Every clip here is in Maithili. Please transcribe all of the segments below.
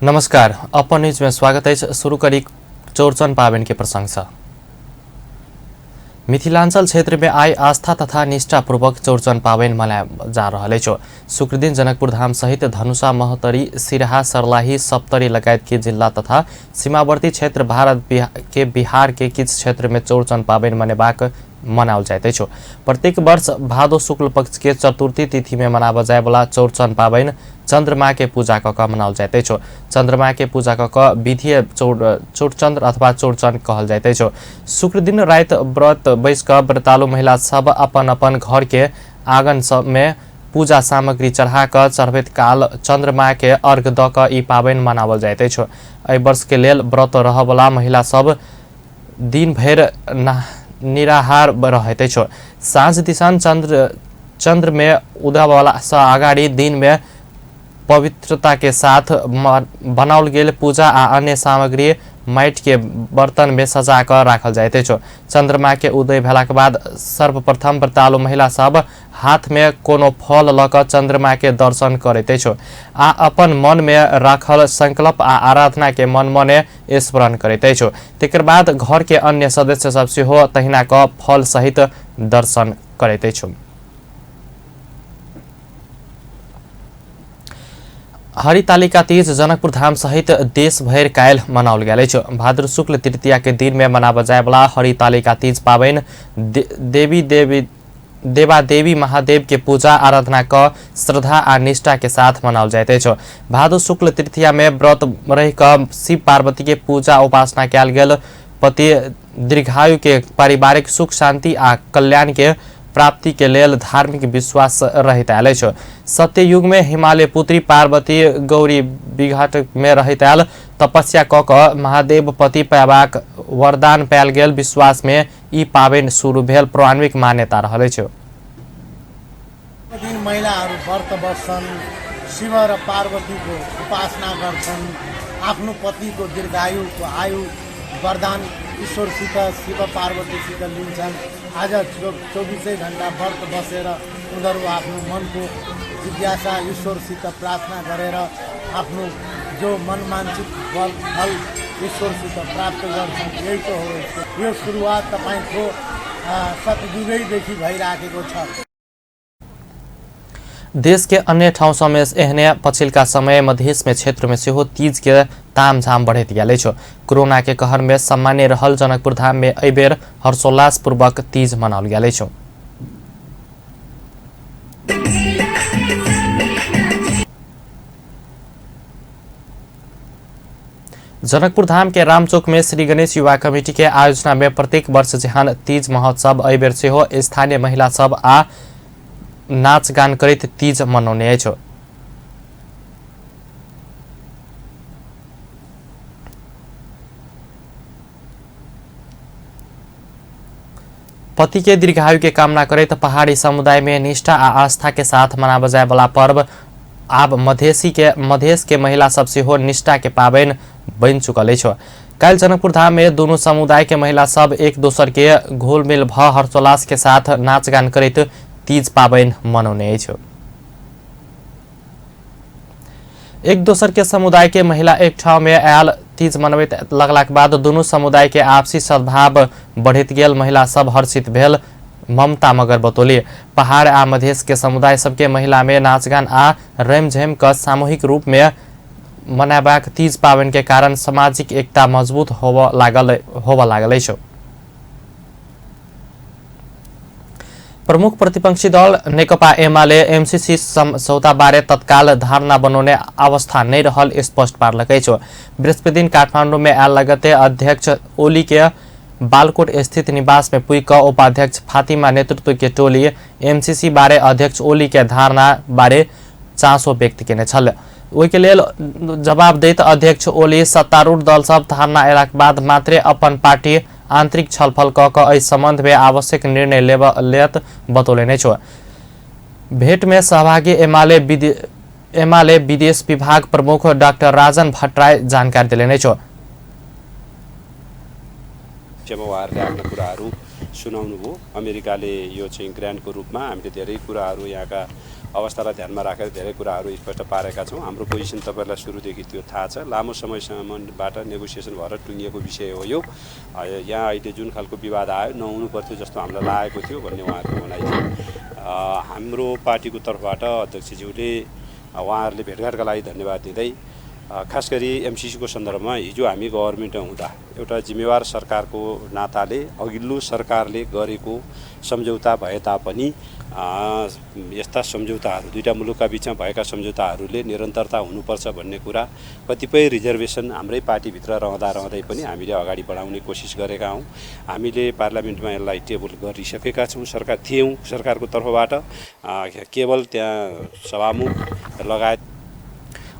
नमस्कार, अपन न्यूज में स्वागत है। शुरू करी चौरचन पाबनि के प्रशंसा। मिथिलांचल क्षेत्र में आइ आस्था तथा निष्ठापूर्वक चौरचन पाबनि मनायल जा रहल अछि। शुक्रदिन जनकपुर धाम सहित धनुषा, महोत्तरी, सिरहा, सर्लाही, सप्तरी लगायत के जिल्ला तथा सीमावर्ती क्षेत्र भारत के बिहार के किछु क्षेत्र में चौरचन पाबनि मनेबाक मनाओल जाइत अछि। प्रत्येक वर्ष भादो शुक्ल पक्ष के चतुर्थी तिथि में मनाबल जाय वाला चौरचन पाबनि चंद्रमा के पूजा क क मनाओल जाइत अछि। चंद्रमा के पूजा क क विधि चौरचंद्र अथवा चौरचन कहल जाइत अछि। शुक्रदिन राति व्रत बैस क व्रतालु महिला सब अपन अपन घर के आंगन सब में पूजा सामग्री चढ़ा क चढ़बैत काल चंद्रमा के अर्घ द क ई पाबनि मनाओल जाइत अछि। एहि वर्ष के लेल व्रत रहऽवला महिला सब दिन भरि निराहार रहैत अछि। साँझ दिसन चंद्र में उदयवाला सँ अगाडि दिन में पवित्रता के साथ बनाओल गेल पूजा आ अन्य सामग्री माटि के बर्तन में सजा क राखल जाइत अछि। चंद्रमा के उदय भेलाक बाद सर्वप्रथम व्रतालु महिला सब हाथ में कोनो फल ल क चंद्रमा के दर्शन करैत अछि आ अपन मन में राखल संकल्प आ आराधना के मन मने स्मरण करैत अछि। तेकर बाद घर के अन्य सदस्य सब सेहो तहिना क फल सहित दर्शन करैत अछि। हरितालिका तीज जनकपुर धाम सहित देशभरि काल्हि मनाओल गेल अछि। भाद्र शुक्ल तृतीया के दिन में मनाबल जायवला हरितालिका तीज पाबनि देवी देवी देवादेवी महादेव के पूजा आराधना क श्रद्धा आ निष्ठा के साथ मनाओल जाइत अछि। भादो शुक्ल तृतीया में व्रत रहि क शिव पार्वती के पूजा उपासना कयल गेल पति दीर्घायु के पारिवारिक सुख शांति आ कल्याण के प्राप्ति के लेल धार्मिक विश्वास रहैत आयल अछि। सत्ययुग में हिमालय पुत्री पार्वती गौरी विघाट में रहैत आयल तपस्या क क महादेव पति पायबाक वरदान पायल गेल विश्वास में ई पाबनि शुरू भेल पौराणिक मान्यता रहल अछि। दिन महिलाहरू व्रत बस्छन्, शिव र पार्वतीको उपासना गर्छन्, आफ्नो पतिको दीर्घायुको आयु वरदान ईश्वरसित शिव पार्वतीसित लिन्छन्। आज 24 घन्टा व्रत बसेर उनीहरू आफ्नो मनको जिज्ञासा ईश्वरसित प्रार्थना गरेर आफ्नो जो मनमाञ्छित फल ईश्वरसित प्राप्त गर्छन्। यही त हो यसको। यो सुरुवात तपाईँको सतयुगैदेखि भइराखेको छ। देश के अन्य ठाउँ समेत एहने पछिल्का समय मधेश में क्षेत्र में सेहो तीज के तामझाम बढ़ैत गेल अछि। कोरोना के कहर में सामान्य रहल जनकपुर धाम में एहि बेर हर्षोल्लास पूर्वक तीज मनाओल गेल अछि। जनकपुर धाम के रामचौक में श्री गणेश युवा कमेटी के आयोजना में प्रत्येक वर्ष जेहन तीज महोत्सव एहि बेर सेहो स्थानीय महिला सब आ नाच गान करैत तीज मनौने अछि। पति के दीर्घायु के कामना करैत पहाड़ी समुदाय में निष्ठा आ आस्था के साथ मनाबल जाय वाला पर्व आब मधेश के महिला सब सेहो निष्ठा के पाबनि बनि चुकल अछि। काल्हि जनकपुर धाम में दुनू समुदाय के महिला सब एक दोसर के घोलमेल भ हर्षोल्लास के साथ नाच गान करैत तीज पाबनि मनौने अछि। एक दोसर के समुदाय के महिला एक ठाउँ में आयल तीज मनबैत लगलाक बाद दुनू समुदाय के आपसी सद्भाव बढ़ैत गेल। महिला सब हर्षित भेल ममता मगर बतौली। पहाड़ आ मधेश के समुदाय सबके महिला में नाचगान आ रमझेम क सामूहिक रूप में मनाबाक तीज पाबनि के कारण सामाजिक एकता मजबूत होबऽ लागल अछि। प्रमुख प्रतिपक्षी दल नेकपा एमाले एमसीसी समझौताबारे तत्काल धारणा बनाउने अवस्था नै रहल स्पष्ट पार्लक अछि। बृहस्पति दिन काठमाडौँ में आयल लगते अध्यक्ष ओली के बालकोट स्थित निवास में पुग क उपाध्यक्ष फातिमा नेतृत्व के टोली एमसीसी बारे अध्यक्ष ओली के धारणा बारे चासो व्यक्त केने छल। ओहि के लेल जवाब दैत अध्यक्ष ओली सत्तारूढ़ दल सब धारणा अयलाक बाद मात्रे अपन पार्टी आंतरिक छलफल क क एहि संबंध में आवश्यक निर्णय लेत बतौलनि अछि। भेंट में सहभागी एमाले विदेश विभाग प्रमुख डाक्टर राजन भट्टराई जानकारी देलनि अछि। उहाँहरूले आफ्ना कुराहरू सुनाउनु भयो। अमेरिकाले यो चाहिँ ग्रान्टको रूपमा हामीले धेरै कुराहरू यहाँका अवस्थालाई ध्यानमा राखेर धेरै कुराहरू स्पष्ट पारेका छौँ। हाम्रो पोजिसन तपाईँहरूलाई सुरुदेखि त्यो थाहा छ। लामो समयसम्मबाट नेगोसिएसन भएर टुङ्गिएको विषय हो यो। यहाँ अहिले जुन खालको विवाद आयो नहुनु पर्थ्यो जस्तो हामीलाई लागेको थियो भन्ने उहाँहरूको भनाइ थियो। हाम्रो पार्टीको तर्फबाट अध्यक्षज्यूले उहाँहरूले भेटघाटका लागि धन्यवाद दिँदै खास गरी एमसिसीको सन्दर्भमा हिजो हामी गभर्मेन्टमा हुँदा एउटा जिम्मेवार सरकारको नाताले अघिल्लो सरकारले गरेको सम्झौता भए तापनि यस्ता सम्झौताहरू दुईटा मुलुकका बिचमा भएका सम्झौताहरूले निरन्तरता हुनुपर्छ भन्ने कुरा कतिपय रिजर्भेसन हाम्रै पार्टीभित्र रहँदा रहँदै पनि हामीले अगाडि बढाउने कोसिस गरेका हौँ। हामीले पार्लियामेन्टमा यसलाई टेबल गरिसकेका छौँ। सरकार थियौँ, सरकारको तर्फबाट केवल त्यहाँ सभामुख लगायत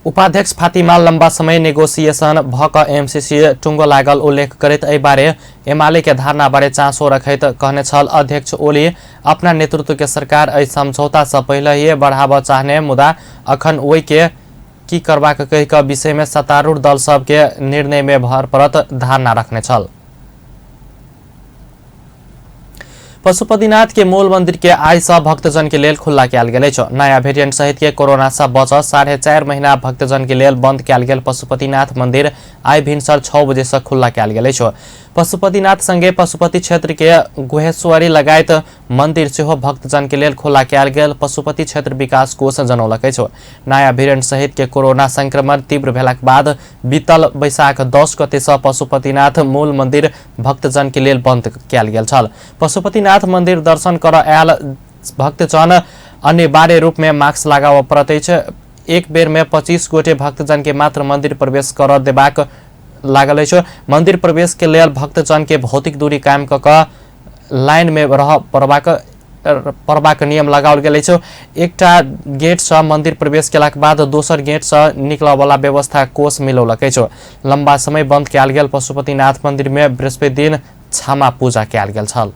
उपाध्यक्ष फातिमा लम्बा समय नेगोसिएसन भक एमसीसी टुङ्गो लागल उल्लेख करैत एहि बारे एमाले के धारणा बारे चासो रखैत कहने छल अध्यक्ष ओली अपना नेतृत्व के सरकार एहि समझौता से पहिले ही बढ़ाबऽ चाहने मुदा अखन ओहि के की करबाक कहि कऽ विषय में सत्तारूढ़ दल सब के निर्णय में भर पड़त धारणा रखने छल। पशुपतिनाथ के मूल मंदिर के आइ से भक्तजन के लेल खुल्ला कयल गेल अछि। नया वेरिएंट सहित के कोरोना से बचल 4.5 महीना भक्तजन के लेल बंद कयल गेल पशुपतिनाथ मंदिर आइ भिनसर 6 बजे से खुल्ला कयल गेल अछि। पशुपतिनाथ संगे पशुपति क्षेत्र के गुहेश्वरी लगायत मंदिर सेहो भक्तजन के लेल खुल्ला कयल गेल पशुपति क्षेत्र विकास कोष जनौलक अछि। नया वेरिएंट सहित के कोरोना संक्रमण तीव्र भेलाक बाद बीतल वैशाख 10 गते से पशुपतिनाथ मूल मंदिर भक्तजन के लेल बंद कयल गेल छल। पशुपतिनाथ मंदिर दर्शन कर आयल भक्तजन अनिवार्य रूप में मास्क लगाबऽ पड़ैत अछि। एक बेर में 25 गोटे भक्तजन के मात्र मंदिर प्रवेश कर देबाक लागल अछि। मंदिर प्रवेश के लेल भक्तजन के भौतिक दूरी कायम क कऽ लाइन में रह पड़बाक नियम लगाओल गेल अछि। एकटा गेट से मंदिर प्रवेश केलाक बाद दोसर गेट से निकलऽ वाला व्यवस्था कोष मिलौलक अछि। लंबा समय बंद कयल गेल पशुपतिनाथ मंदिर में बृहस्पति दिन क्षमा पूजा कयल गेल छल।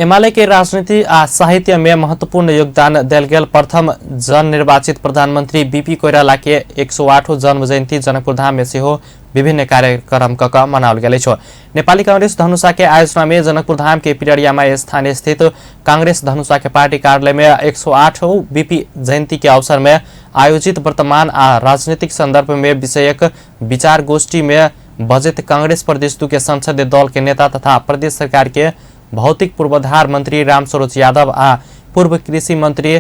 एमाले के राजनीति आ साहित्य में महत्वपूर्ण योगदान देल गेल प्रथम जननिर्वाचित प्रधानमंत्री बीपी कोइराला के 108 जन्म जयंती जनकपुर धाम में सेहो विभिन्न कार्यक्रम क कऽ मनाओल गेल अछि। नेपाली कांग्रेस धनुषा के आयोजना में जनकपुर धाम के पिररियामा स्थान स्थित कांग्रेस धनुषा के पार्टी कार्यालय में 108 बीपी जयंती के अवसर में आयोजित वर्तमान आ राजनीतिक संदर्भ में विषयक विचार गोष्ठी में बजैत कांग्रेस प्रदेश 2 के संसदीय दल के नेता तथा प्रदेश सरकार के भौतिक पूर्वाधार मंत्री रामसरोज यादव आ पूर्व कृषि मंत्री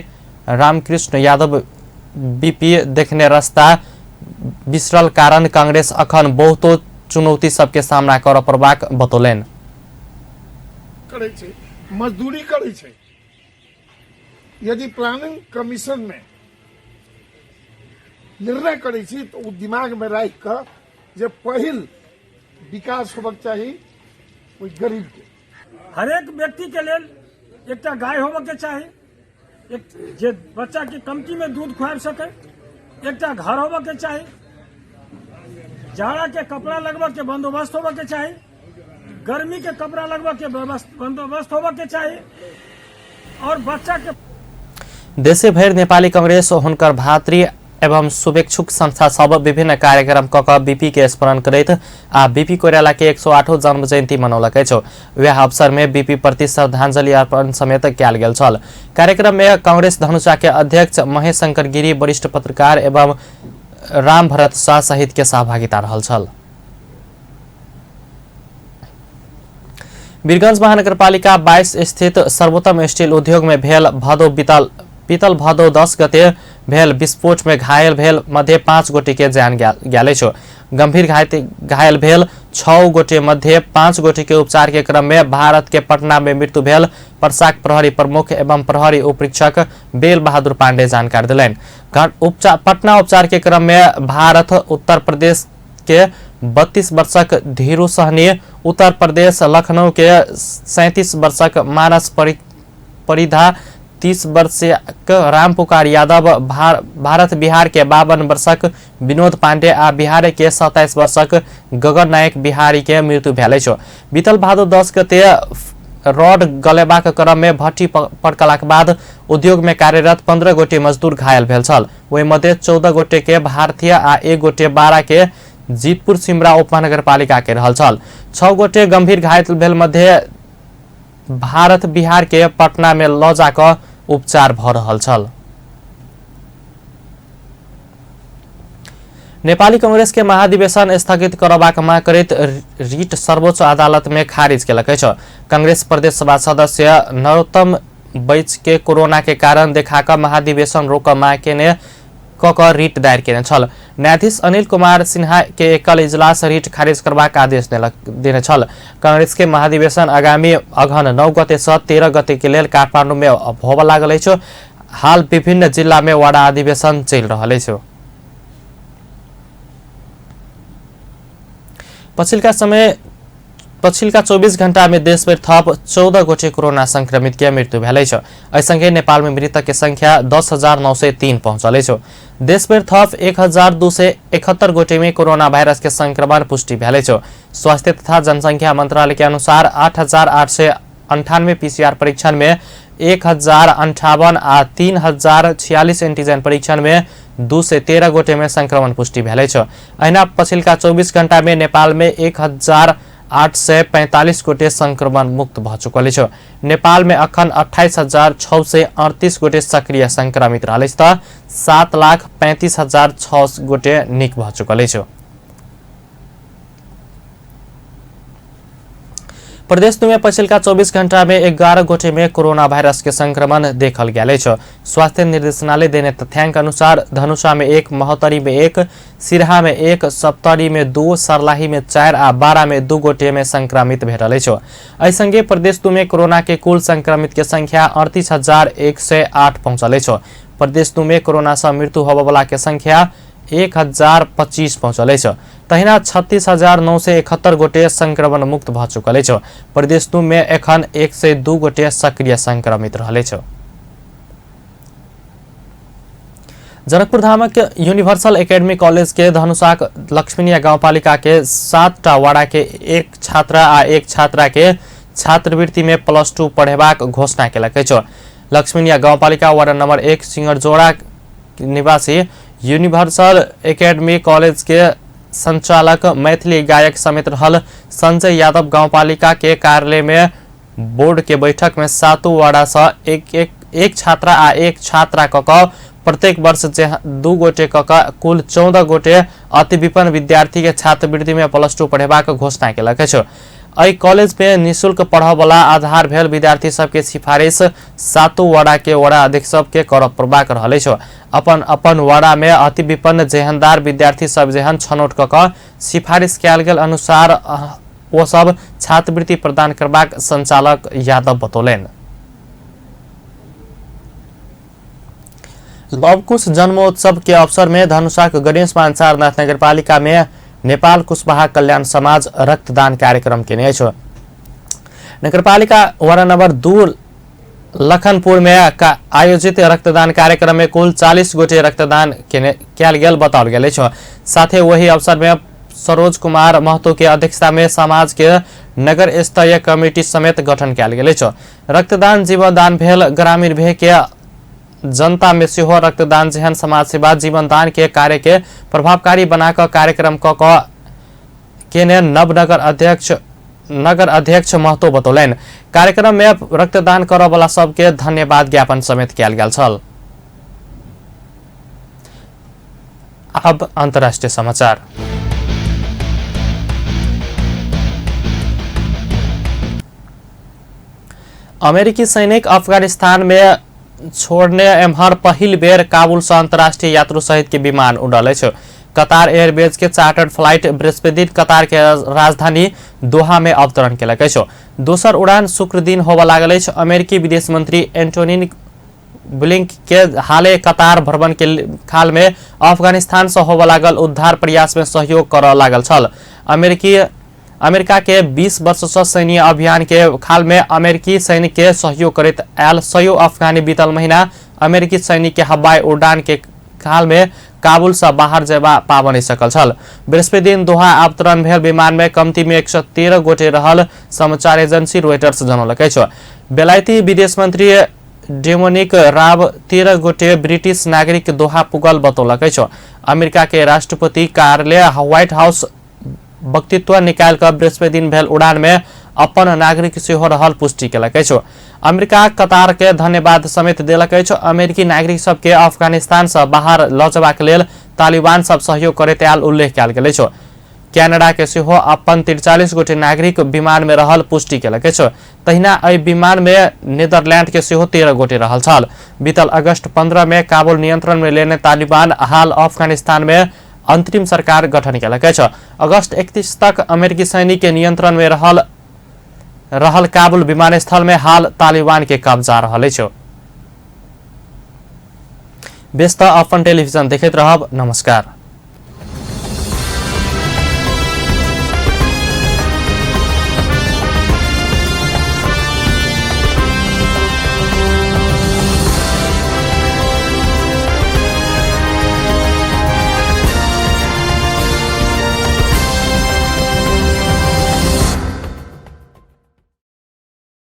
रामकृष्ण यादव बीपी देखने रास्ता बिसरल कारण कांग्रेस अखन बहुतो चुनौती सबके सामना करऽ पड़बाक बतौलनि। करै छै, मजदूरी करै छै। यदि प्लानिंग कमीशन में निर्णय करै छी तऽ ओ दिमाग में राखि कऽ जे पहिल विकास होबक चाही ओहि गरीब के। हरेक व्यक्ति के लेल एकटा गाय होबक चाही, एक जे बच्चा के कमती में दूध खुआबि सके, एकटा घर होबक चाही, जाड़ा के कपड़ा लगबऽ के बंदोबस्त होबक चाही, गर्मी के कपड़ा लगबऽ के बंदोबस्त होबक चाही और बच्चा के। देशे भरि नेपाली कांग्रेस हुनकर भातृ एवं शुभेच्छुक संस्था सब विभिन्न कार्यक्रम क कऽ बीपी के स्मरण करैत आ बीपी कोइराला के 108 जन्म जयंती मनौलक अछि। वएह अवसर में बीपी प्रति श्रद्धांजलि अर्पण समेत कयल गेल छल। कार्यक्रम में कांग्रेस धनुषा के अध्यक्ष महेश शंकर गिरी, वरिष्ठ पत्रकार एवं राम भरत शाह सहित के सहभागिता रहल छल। वीरगंज महानगरपालिका 22 स्थित सर्वोत्तम स्टील उद्योग में भेल भदौ बीतल भदौ 10 गते भेल विस्फोट में घायल भेल मध्य 5 गोटे के जान गेल अछि। गंभीर घायल भेल 6 गोटे मध्य 5 गोटे के उपचार के क्रम में भारत के पटना में मृत्यु भेल परसाक प्रहरी प्रमुख एवं प्रहरी उपरीक्षक बेल बहादुर पांडे जानकारी देलनि। पटना उपचार के क्रम में भारत उत्तर प्रदेश के 32 वर्षक धीरू सहनी, उत्तर प्रदेश लखनऊ के 37 वर्षक मानस परिधा, 30 वर्षक रामपुकार यादव, भारत बिहार के 52 वर्षक विनोद पांडे आ बिहार के 27 वर्षक गगन नायक बिहारी के मृत्यु भेल अछि। बीतल भादो 10 गते रॉड गलेबाक क्रम में भट्टी पड़कलाक बाद उद्योग में कार्यरत 15 गोटे मजदूर घायल भेल छल। ओहि मध्य 14 गोटे के भारतीय आ 1 गोटे 12 के जीतपुर सिमरा उपमहानगरपालिका के रहल छल। 6 गोटे गंभीर घायल भेल मध्य भारत बिहार के पटना में ल जाकऽ उपचार भ रहल छल। नेपाली कांग्रेस के महाधिवेशन स्थगित करबाक मांग करैत रिट सर्वोच्च अदालत में खारिज केलक अछि। कांग्रेस प्रदेश सभा सदस्य नरोत्तम बैच के कोरोना के कारण देखा कऽ महाधिवेशन रोकऽ मांग केने क कऽ रिट दायर केने छल। न्यायाधीश अनिल कुमार सिन्हा के एकल इजलास रिट खारिज करबाक आदेश देने छल। कांग्रेस के महाधिवेशन आगामी अगहन 9 गते से 13 गते के लेल काठमाडौँ में होबऽ लागल अछि। हाल विभिन्न जिला में वडा अधिवेशन चलि रहल अछि। पछिल्का समय पछिल्का 24 घण्टा में देशभरि थप 14 गोटे कोरोना संक्रमित के मृत्यु भेल अछि। एहि संगे नेपाल में मृतक के संख्या 10,903 पहुंचल अछि। देशभरि थप 1,271 गोटे में कोरोना वायरस के संक्रमण पुष्टि भेल अछि। स्वास्थ्य तथा जनसंख्या मंत्रालय के अनुसार 8,898 पीसीआर परीक्षण में 1,058 आ 3,046 एंटीजन परीक्षण में 213 गोटे में संक्रमण पुष्टि भेल अछि। अहिना पछिल्का 24 घण्टा में नेपाल में 1,845 गोटे संक्रमण मुक्त भ चुकल अछि। नेपाल में अखन 28,638 गोटे सक्रिय संक्रमित रहल अछि त 7,35,006 गोटे निक भ चुकल अछि। प्रदेश में पछिल्का 24 घण्टा में 11 गोटे में कोरोना वायरस के संक्रमण देखल गेल अछि। स्वास्थ्य निर्देशनालय देने तथ्यांक अनुसार धनुषा में 1, महोत्तरी में 1, सिरहा में 1, सप्तरी में 2, सर्लाही में 4 आ बारा में 2 गोटे में संक्रमित भेटल अछि। एहि संगे प्रदेश 2 में कोरोना के कुल संक्रमित के संख्या 38,108 पहुंचल अछि। प्रदेश 2 में कोरोना से मृत्यु होबयवला के संख्या 1,025 पहुंचल अछि। तहिना 36,971 गोटे संक्रमण मुक्त भ चुकल अछि। प्रदेश 2 में एखन 102 गोटे सक्रिय संक्रमित रहल अछि। जनकपुर धामक यूनिवर्सल एकेडमी कॉलेज के धनुषाक लक्ष्मीनिया गाउँपालिका के 7टा वाडा के 1 छात्रा आ 1 छात्रा के छात्रवृत्ति में +2 पढ़ेबाक घोषणा केलक अछि। लक्ष्मीनिया गाउँपालिका वार्ड नंबर 1 सिंगरजोड़ा निवासी यूनिवर्सल एकेडमी कॉलेज के संचालक मैथिली गायक समेत रहल संजय यादव गाउँपालिका के कार्यालय में बोर्ड के बैठक में 7 वाडा से एक छात्रा आ 1 छात्रा क प्रत्येक वर्ष 2 गोटे क कुल 14 गोटे अति विपन्न विद्यार्थी के छात्रवृत्ति में +2 पढ़ेबाक घोषणा केलक अछि। एहि कॉलेज में निःशुल्क पढ़यवला आधार भेल विद्यार्थी सबके सिफारिश 7 वाडा के वडा अध्यक्ष सबके करऽ पड़बाक रहल अछि। अपन अपन वाडा में अति विपन्न जेहनदार विद्यार्थी सब जेहन छनौट क कऽ सिफारिश कयल गेल अनुसार ओ सब छात्रवृत्ति प्रदान करबाक संचालक यादव बतौलनि। लवकुश जन्मोत्सव के अवसर में धनुषाक गणेश मानसारनाथ नगरपालिका में नेपाल कुशवाहा कल्याण समाज रक्तदान कार्यक्रम केने अछि। नगरपालिका वार्ड नंबर 2 लखनपुर में आयोजित रक्तदान कार्यक्रम में कुल 40 गोटे रक्तदान कयल गेल बताओल गेल अछि। साथे वही अवसर में सरोज कुमार महतो के अध्यक्षता में समाज के नगर स्तरीय कमिटी समेत गठन कयल गेल अछि। रक्तदान जीवनदान भेल ग्रामीण भे के जनता में सेहो रक्तदान जेहन समाज सेवा जीवनदान के कार्य के प्रभावकारी बनाकर कार्यक्रम क केने नव नगर अध्यक्ष महतो बतौलनि। कार्यक्रम में रक्तदान करऽ वाला सबके धन्यवाद ज्ञापन समेत कयल गेल छल। अब अंतर्राष्ट्रीय समाचार। अमेरिकी सैनिक अफगानिस्तान में छोड़ने एम्हर पहिल बेर काबुल से अंतर्राष्ट्रीय यात्रु सहित के विमान उड़ल अछि। कतार एयरवेज के चार्टर्ड फ्लाइट बृहस्पति दिन कतार के राजधानी दोहा में अवतरण केलक अछि। दोसर उड़ान शुक्र दिन होबय लागल अछि। अमेरिकी विदेश मंत्री एंटोनी ब्लिंक के हाले कतार भ्रमण के खाल में अफगानिस्तान से होबय लागल उद्धार प्रयास में सहयोग करऽ लागल छल। अमेरिका के 20 वर्ष से सैन्य अभियान के खाल में अमेरिकी सैनिक के सहयोग करैत आयल सयौ अफगानी बीतल महीना अमेरिकी सैनिक के हवाई उड़ान के खाल में काबुल से बाहर जेबा पाब नहीं सकल छल। बृहस्पति दिन दोहा अवतरण भेल विमान में कम्ती में 113 गोटे रहल समाचार एजेंसी रॉयटर्स जनौलक अछि। बेलायती विदेश मंत्री डेमोनिक राब 13 गोटे ब्रिटिश नागरिक दोहा पुगल बतौलक अछि। अमेरिका के राष्ट्रपति कार्यालय व्हाइट हाउस वक्तव्य निकाल कर बृहस्पति दिन भेल उड़ान में अपन नागरिक सेहो रहल पुष्टि केलक अछि। अमेरिका कतार के धन्यवाद समेत देलक अछि। अमेरिकी नागरिक सबके अफगानिस्तान से बाहर लऽ जेबाक लेल तालिबान सब सहयोग करैत आयल उल्लेख कयल गेल अछि। कनाडा के सेहो अपन 43 गोटे नागरिक विमान में रहल पुष्टि केलक अछि। तहिना एहि विमान में नीदरलैंड के सेहो 13 गोटे रहल छल। बीतल अगस्त 15 में काबुल नियंत्रण में लेने तालिबान हाल अफगानिस्तान में अंतरिम सरकार गठन केलक अछि। अगस्त 31 तक अमेरिकी सैनिक के नियंत्रण में रहल रहल काबुल विमानस्थल में हाल तालिबान के कब्जा रहल अछि। व्यस्त अपन टेलीविजन देखैत रहब। नमस्कार।